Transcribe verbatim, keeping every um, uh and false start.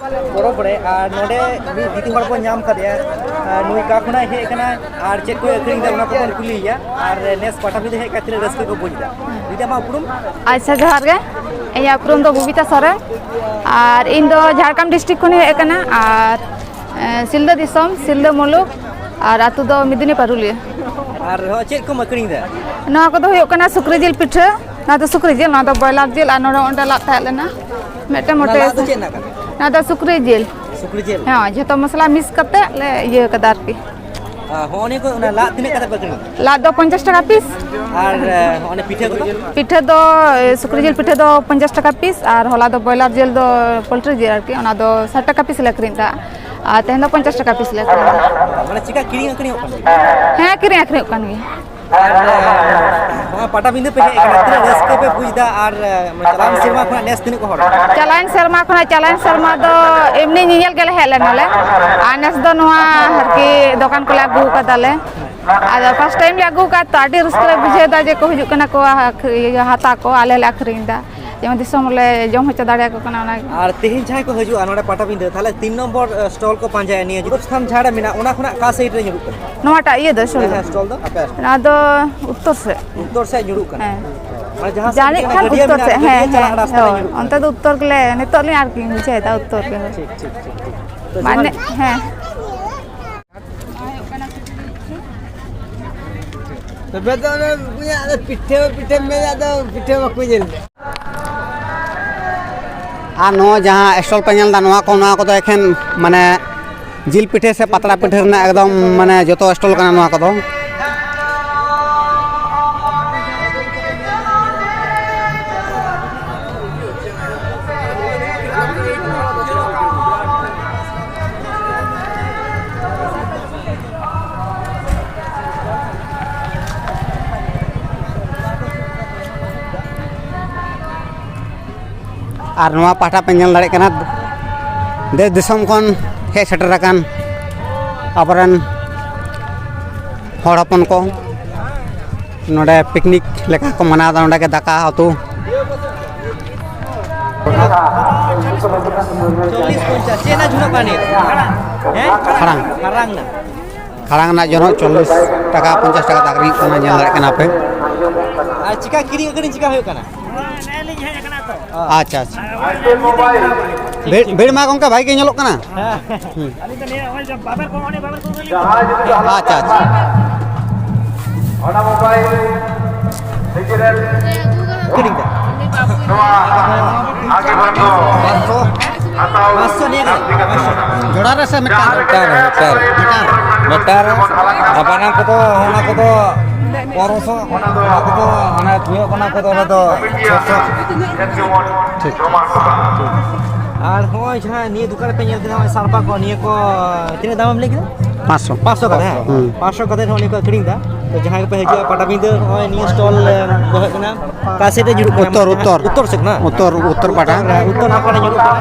ᱯᱚᱨᱚᱵᱽ ᱨᱮ, ᱟᱨ ᱱᱚᱰᱮ ᱢᱤᱫ ᱫᱤᱫᱤ ᱦᱚᱲ ᱵᱚᱱ ᱧᱟᱢ ᱠᱟᱫᱮᱭᱟ, ᱟᱨ ᱱᱩᱭ ᱚᱠᱟ ᱠᱷᱚᱱᱟᱜ ᱦᱮᱡ ᱟᱠᱟᱱᱟ ᱟᱨ ᱪᱮᱫ ᱠᱚᱭ ᱟᱹᱠᱷᱨᱤᱧ ᱮᱫᱟ, ᱚᱱᱟ ᱠᱚᱵᱚᱱ ᱠᱩᱞᱤᱭᱮᱭᱟ᱾ ᱟᱨ ᱱᱮᱥ ᱯᱟᱴᱟᱵᱤᱸᱫᱷᱟᱹ ᱦᱮᱡ ᱠᱟᱛᱮ ᱛᱤᱱᱟᱹᱜ ᱨᱟᱹᱥᱠᱟᱹ ᱠᱚ ᱵᱩᱡᱽ ᱮᱫᱟ᱾ ᱫᱤᱫᱤ, ᱟᱢᱟᱜ ᱩᱯᱨᱩᱢ? ᱟᱪᱪᱷᱟ, ᱡᱚᱦᱟᱨ ᱜᱮ᱾ ᱤᱧᱟᱹᱜ ᱩᱯᱨᱩᱢ ᱫᱚ ᱵᱚᱵᱤᱛᱟ ᱥᱚᱨᱮᱱ, ᱟᱨ ᱤᱧ ᱫᱚ ᱡᱷᱟᱲᱜᱨᱟᱢ ᱰᱤᱥᱴᱨᱤᱠᱴ ᱠᱷᱚᱱᱤᱧ ᱦᱮᱡ ᱟᱠᱟᱱᱟ, ᱟᱨ ᱮ, ᱥᱤᱞᱫᱟᱹ ᱫᱤᱥᱚᱢ, ᱥᱤᱞᱫᱟᱹ ᱢᱩᱞᱩᱠ, ᱟᱨ ᱟᱹᱛᱩ ᱫᱚ ᱢᱮᱫᱤᱱᱤ ᱯᱟᱨᱩᱞᱤᱭᱟᱹ᱾ ᱟᱨ ᱦᱚᱸ ᱪᱮᱫ ᱠᱚᱢ ᱟᱹᱠᱷᱨᱤᱧ ᱮᱫᱟ? ᱱᱚᱣᱟ ᱠᱚᱫᱚ ᱦᱩᱭᱩᱜ ᱠᱟᱱᱟ ᱥᱩᱠᱨᱤ ᱡᱤᱞ ᱯᱤᱴᱷᱟᱹ, ᱱᱚᱣᱟ ᱫᱚ ᱥᱩᱠᱨᱤ ᱡᱤᱞ, ᱱᱚᱣᱟ ᱫᱚ ᱵᱚᱭᱞᱟᱨ ᱡᱤᱞ, ᱟᱨ ᱱᱚᱰᱮ ᱚᱸᱰᱮ ᱞᱟᱫ ᱛᱟᱦᱮᱸ ᱞᱮᱱᱟ ᱢᱤᱫᱴᱮᱱ ᱚᱱᱟ ᱢᱚᱴᱮ᱾ ᱞᱟᱫ ᱫᱚ ᱪᱮᱫ ᱨᱮᱱᱟᱜ ᱠᱟᱱᱟ? ᱱᱚᱣᱟ ᱫᱚ ᱥᱩᱠᱨᱤ ᱡᱤᱞ᱾ ᱥᱩᱠᱨᱤ ᱡᱤᱞ? ᱦᱮᱸ, ᱡᱷᱚᱛᱚ ᱢᱚᱥᱞᱟ ᱢᱤᱠᱥ ᱠᱟᱛᱮ ᱞᱮ ᱤᱭᱟᱹ ᱠᱟᱫᱟ ᱟᱨᱠᱤ᱾ ᱟᱨ ᱦᱚᱸᱜᱼᱚ ᱱᱤᱭᱟᱹ ᱠᱚ, ᱚᱱᱟ ᱞᱟᱫ ᱛᱤᱱᱟᱹᱜ ᱠᱟᱛᱮ ᱯᱮ ᱟᱹᱠᱷᱨᱤᱧᱟ? ᱞᱟᱫ ᱫᱚ ᱯᱚᱧᱪᱟᱥ ᱴᱟᱠᱟ ᱯᱤᱥ᱾ ᱟᱨ, ᱮ, ᱦᱚᱸᱜᱼᱚ ᱱᱤᱭᱟᱹ ᱯᱤᱴᱷᱟᱹ ᱠᱚᱫᱚ? ᱯᱤᱴᱷᱟᱹ ᱫᱚ, ᱮ, ᱥᱩᱠᱨᱤ ᱡᱤᱞ ᱯᱤᱴᱷᱟᱹ ᱫᱚ ᱯᱚᱧᱪᱟᱥ ᱴᱟᱠᱟ ᱯᱤᱥ, ᱟᱨ ᱦᱚᱞᱟ ᱫᱚ ᱵᱚᱭᱞᱟᱨ ᱡᱤᱞ ᱫᱚ, ᱯᱳᱞᱴᱨᱤ ᱡᱤᱞ ᱟᱨᱠᱤ, ᱚᱱᱟ ᱫᱚ ᱥᱟᱴ ᱴᱟᱠᱟ ᱯᱤᱥ ᱞᱮ ᱟᱹᱠᱷᱨᱤᱧ ᱮᱫᱟ᱾ ᱟᱨ ᱛᱮᱦᱮᱧ ᱫᱚ ᱯᱚᱧᱪᱟᱥ ᱴᱟᱠᱟ ᱯᱤᱥ ᱞᱮ ᱟᱹᱠᱷᱨᱤᱧ ᱮᱫᱟ᱾ ᱢᱟᱱᱮ ᱪᱮᱠᱟ ᱠᱤᱨᱤᱧ ᱟᱹᱠᱷᱨᱤᱧᱚᱜ ᱠᱟᱱ ᱜᱮᱭᱟ? ᱦᱮᱸ, ᱠᱤᱨᱤᱧ ᱟᱹᱠᱷᱨᱤᱧᱚᱜ ᱠᱟᱱ ᱜᱮᱭᱟ᱾ ᱟᱨ, ᱮ, ᱱᱚᱣᱟ ᱯᱟᱴᱟᱵᱤᱸᱫᱷᱟᱹ ᱯᱮ ᱦᱮᱡ ᱟᱠᱟᱱᱟ, ᱛᱤᱱᱟᱹᱜ ᱨᱟᱹᱥᱠᱟᱹ ᱯᱮ ᱵᱩᱡᱽ ᱮᱫᱟ? ᱟᱨ, ᱮ, ᱪᱟᱞᱟᱣᱮᱱ ᱥᱮᱨᱢᱟ ᱠᱷᱚᱱᱟᱜ ᱱᱮᱥ ᱛᱤᱱᱟᱹᱜ ᱠᱚ ᱦᱚᱲ? ᱪᱟᱞᱟᱣᱮᱱ ᱥᱮᱨᱢᱟ ᱠᱷᱚᱱᱟᱜ, ᱪᱟᱞᱟᱣᱮᱱ ᱥᱮᱨᱢᱟ ᱫᱚ ᱮᱢᱱᱤ ᱧᱮᱧᱮᱞ ᱜᱮᱞᱮ ᱦᱮᱡ ᱞᱮᱱᱟᱞᱮ, ᱟᱨ ᱱᱮᱥ ᱫᱚ ᱱᱚᱣᱟ ᱟᱨᱠᱤ ᱫᱚᱠᱟᱱ ᱠᱚᱞᱮ ᱟᱹᱜᱩ ᱠᱟᱫᱟᱞᱮ᱾ ᱟᱫᱚ ᱯᱷᱟᱥᱴ ᱴᱟᱭᱤᱢ ᱞᱮ ᱟᱹᱜᱩ ᱠᱟᱫ ᱛᱚ, ᱟᱹᱰᱤ ᱨᱟᱹᱥᱠᱟᱹ ᱞᱮ ᱵᱩᱡᱷᱟᱹᱣ ᱮᱫᱟ ᱡᱮ ᱠᱚ ᱦᱤᱡᱩᱜ ᱠᱟᱱᱟ ᱠᱚ, ᱦᱟ-, ᱤᱭᱟᱹ, ᱦᱟᱛᱟᱣ ᱠᱚ, ᱟᱞᱮ ᱞᱮ ᱟᱹᱠᱷᱨᱤᱧ ᱮᱫᱟ, ᱡᱮᱢᱚᱱ ᱫᱤᱥᱚᱢ ᱞᱮ ᱡᱚᱢ ᱦᱚᱪᱚ ᱫᱟᱲᱮᱭᱟᱠᱚ ᱠᱟᱱᱟ, ᱚᱱᱟ᱾ ᱟᱨ ᱛᱮᱦᱮᱧ ᱡᱟᱦᱟᱸᱭ ᱠᱚ ᱦᱤᱡᱩᱜᱼᱟ ᱱᱚᱰᱮ ᱯᱟᱴᱟᱵᱤᱸᱫᱷᱟᱹ, ᱛᱟᱦᱞᱮ ᱛᱤᱱ ᱱᱚᱢᱵᱚᱨ, ᱮ, ᱥᱴᱚᱞ ᱠᱚ ᱯᱟᱸᱡᱟᱭᱟ, ᱱᱤᱭᱟᱹ ᱡᱚᱛᱚ ᱥᱛᱷᱟᱱ ᱡᱟᱦᱟᱸ ᱨᱮ ᱢᱮᱱᱟᱜᱼᱟ, ᱚᱱᱟ ᱠᱷᱚᱱᱟᱜ ᱚᱠᱟ ᱥᱟᱭᱤᱰ ᱨᱮ ᱧᱩᱨᱩᱜ ᱠᱟᱱᱟ? ᱱᱚᱣᱟᱴᱟᱜ ᱤᱭᱟᱹ ᱫᱚ, ᱥᱴᱚᱞ ᱦᱮᱸ, ᱫᱚ? ᱦᱮᱸ, ᱥᱴᱚᱞ ᱫᱚ ᱟᱯᱮ? ᱚᱱᱟ ᱫᱚ ᱩᱛᱛᱚᱨ ᱥᱮᱫ᱾ ᱩᱛᱛᱚᱨ ᱥᱮᱫ ᱧᱩᱨᱩᱜ ᱠᱟᱱᱟ? ᱦᱮᱸ᱾ ᱢᱟᱱᱮ ᱡᱟᱦᱟᱸ ᱥᱮᱫ ᱡᱟᱹᱱᱤᱡ ᱚᱱᱟ ᱠᱷᱟᱱ ᱜᱟᱹᱰᱭᱟᱹ ᱩᱛᱛᱚᱨ ᱢᱮᱱᱟᱜᱼᱟ, ᱥᱮᱫ, ᱜᱟᱹᱰᱭᱟᱹ ᱦᱮᱸ, ᱪᱟᱞᱟᱜ ᱦᱮᱸ, ᱨᱟᱥᱛᱟ ᱨᱮ ᱦᱳᱭ, ᱧᱩᱨᱩᱜ ᱠᱟᱱᱟ? ᱚᱱᱛᱮ ᱫᱚ ᱩᱛᱛᱚᱨ ᱜᱮᱞᱮ, ᱱᱤᱛᱚᱜ ᱞᱤᱧ ᱟᱨᱠᱤ ᱵᱩᱡᱷᱟᱹᱣ ᱮᱫᱟ, ᱩᱛᱛᱚᱨ ᱜᱮ᱾ ᱴᱷᱤᱠ, ᱴᱷᱤᱠ, ᱴᱷᱤᱠ, ᱴᱷᱤᱠ᱾ ᱛᱚ, ᱢᱟᱱᱮ, ᱡᱚᱦᱟᱨ᱾ ᱦᱮᱸ᱾ ᱛᱚᱵᱮ ᱫᱚ ᱚᱱᱮ ᱩᱱᱤᱭᱟᱜ ᱫᱚ ᱯᱤᱴᱷᱟᱹ, ᱯᱤᱴᱷᱟᱹ ᱢᱮᱱᱟᱜ ᱫᱚ, ᱯᱤᱴᱷᱟᱹ ᱵᱟᱠᱚ ᱧᱮᱞ ᱫᱟ᱾ ᱟᱨ ᱱᱚᱣᱟ ᱡᱟᱦᱟᱸ ᱥᱴᱚᱞ ᱯᱮ ᱧᱮᱞ ᱮᱫᱟ, ᱱᱚᱣᱟ ᱠᱚ, ᱱᱚᱣᱟ ᱠᱚᱫᱚ ᱮᱠᱷᱮᱱ ᱢᱟᱱᱮ ᱡᱤᱞ ᱯᱤᱴᱷᱟᱹ ᱥᱮ ᱯᱟᱛᱲᱟ ᱯᱤᱴᱷᱟᱹ ᱨᱮᱱᱟᱜ ᱮᱠᱫᱚᱢ ᱢᱟᱱᱮ ᱡᱚᱛᱚ ᱥᱴᱚᱞ ᱠᱟᱱᱟ ᱱᱚᱣᱟ ᱠᱚᱫᱚ᱾ ᱟᱨ ᱱᱚᱣᱟ ᱯᱟᱦᱴᱟ ᱯᱮ ᱧᱮᱞ ᱫᱟᱲᱮᱭᱟᱜ ᱠᱟᱱᱟ, ᱫᱮᱥ ᱫᱤᱥᱚᱢ ᱠᱷᱚᱱ ᱦᱮᱡ ᱥᱮᱴᱮᱨ ᱟᱠᱟᱱ ᱟᱵᱚᱨᱮᱱ ᱦᱚᱲ ᱦᱚᱯᱚᱱ ᱠᱚ ᱱᱚᱰᱮ ᱯᱤᱠᱱᱤᱠ ᱞᱮᱠᱟ ᱠᱚ ᱢᱟᱱᱟᱣ ᱮᱫᱟ᱾ ᱱᱚᱰᱮ ᱜᱮ ᱫᱟᱠᱟ ᱩᱛᱩ ᱪᱚᱞᱞᱤᱥ ᱯᱚᱧᱪᱟᱥ᱾ ᱪᱮᱫ ᱨᱮᱱᱟᱜ ᱡᱷᱩᱲᱟᱹ ᱠᱟᱱᱟ ᱱᱤᱭᱟᱹ? ᱦᱮᱸ? ᱠᱷᱟᱲᱟᱝ᱾ ᱠᱷᱟᱲᱟᱝ ᱨᱮᱱᱟᱜ᱾ ᱠᱷᱟᱲᱟᱝ ᱨᱮᱱᱟᱜ ᱡᱚᱱᱚᱜ ᱪᱚᱞᱞᱤᱥ ᱴᱟᱠᱟ, ᱯᱚᱧᱪᱟᱥ ᱴᱟᱠᱟ ᱛᱮ ᱟᱹᱠᱷᱨᱤᱧᱚᱜ ᱠᱟᱱᱟ, ᱧᱮᱞ ᱫᱟᱲᱮᱭᱟᱜ ᱠᱟᱱᱟ ᱯᱮ᱾ ᱟᱨ ᱪᱤᱠᱟ ᱠᱤᱨᱤᱧ ᱟᱹᱠᱷᱨᱤᱧ ᱪᱤᱠᱟ ᱦᱩᱭᱩᱜ ᱠᱟᱱᱟ? ᱟᱪᱪᱷᱟ, ᱟᱪᱪᱷᱟ᱾ ᱵᱷᱤᱲ, ᱵᱷᱤᱲ ᱢᱟ ᱜᱚᱝᱠᱮ ᱵᱷᱟᱜᱮ ᱜᱮ ᱧᱮᱞᱚᱜ ᱠᱟᱱᱟ᱾ ᱦᱮᱸ᱾ ᱦᱩᱸ᱾ ᱟᱪᱪᱷᱟ, ᱟᱪᱪᱷᱟ᱾ ᱚᱱᱟ ᱢᱳᱵᱟᱭᱤᱞ ᱱᱤᱡᱮᱨᱮᱱ ᱠᱤᱨᱤᱧ ᱫᱟ᱾ ᱱᱚᱣᱟ ᱟᱜᱮ ᱵᱟᱝ ᱫᱚ ᱦᱟᱛᱟᱣ ᱯᱟᱸᱪᱥᱚ ᱱᱤᱭᱟᱹ ᱠᱟᱱᱟ᱾ ᱞᱟᱹᱠᱛᱤ ᱠᱟᱱ ᱛᱟᱵᱚᱱᱟ᱾ ᱡᱚᱲᱟ ᱨᱮ ᱥᱮ ᱢᱤᱫᱴᱟᱝ? ᱢᱤᱫᱴᱟᱝ ᱨᱮ, ᱢᱤᱫᱴᱟᱝ ᱨᱮ᱾ ᱢᱤᱫᱴᱟᱝ ᱨᱮ᱾ ᱟᱨ ᱵᱟᱱᱟᱢ ᱠᱚᱫᱚ, ᱚᱱᱟ ᱠᱚᱫᱚ ᱯᱚᱱᱨᱚᱥᱚ, ᱚᱱᱟ ᱠᱚᱫᱚ, ᱚᱱᱟ ᱦᱩᱭᱩᱜ ᱠᱟᱱᱟ ᱠᱚᱫᱚ, ᱚᱱᱟ ᱫᱚ ᱪᱷᱚᱥᱚ᱾ ᱴᱷᱤᱠ᱾ ᱟᱨ ᱦᱚᱸᱜᱼᱚᱭ ᱡᱟᱦᱟᱸ ᱱᱤᱭᱟᱹ ᱫᱚᱠᱟᱱ ᱨᱮᱯᱮ ᱧᱮᱞ ᱠᱮᱫᱟ, ᱦᱚᱸᱜᱼᱚᱭ ᱥᱟᱲᱯᱟ ᱠᱚ, ᱱᱤᱭᱟᱹ ᱠᱚ ᱛᱤᱱᱟᱹᱜ ᱫᱟᱢ ᱮᱢ ᱞᱟᱹᱭ ᱠᱮᱫᱟ? ᱯᱟᱸᱪᱥᱚ᱾ ᱯᱟᱸᱪᱥᱚ ᱠᱟᱛᱮ, ᱦᱮᱸ? ᱦᱩᱸ᱾ ᱯᱟᱸᱪᱥᱚ ᱠᱟᱛᱮ ᱦᱚᱸ ᱱᱤᱭᱟᱹ ᱠᱚ ᱟᱹᱠᱷᱨᱤᱧ ᱮᱫᱟ᱾ ᱛᱚ ᱡᱟᱦᱟᱸᱭ ᱠᱚᱯᱮ ᱦᱤᱡᱩᱜᱼᱟ ᱯᱟᱴᱟᱵᱤᱸᱫᱟᱹ, ᱦᱚᱸᱜᱼᱚᱭ ᱱᱤᱭᱟᱹ ᱥᱴᱚᱞ, ᱮ, ᱫᱚᱦᱚᱭ ᱠᱟᱱᱟ᱾ ᱚᱠᱟ ᱥᱮᱫ ᱨᱮ ᱧᱩᱨᱩᱜ ᱠᱟᱱᱟ? ᱩᱛᱛᱚᱨ, ᱩᱛᱛᱚᱨ᱾ ᱩᱛᱛᱚᱨ ᱥᱮᱫ ᱠᱟᱱᱟ? ᱩᱛᱛᱚᱨ, ᱩᱛᱛᱚᱨ ᱯᱟᱦᱴᱟ᱾ ᱦᱮᱸ, ᱩᱛᱛᱚᱨ ᱱᱟᱠᱷᱟ ᱨᱮ ᱧᱩᱨᱩᱜ ᱠᱟᱱᱟ᱾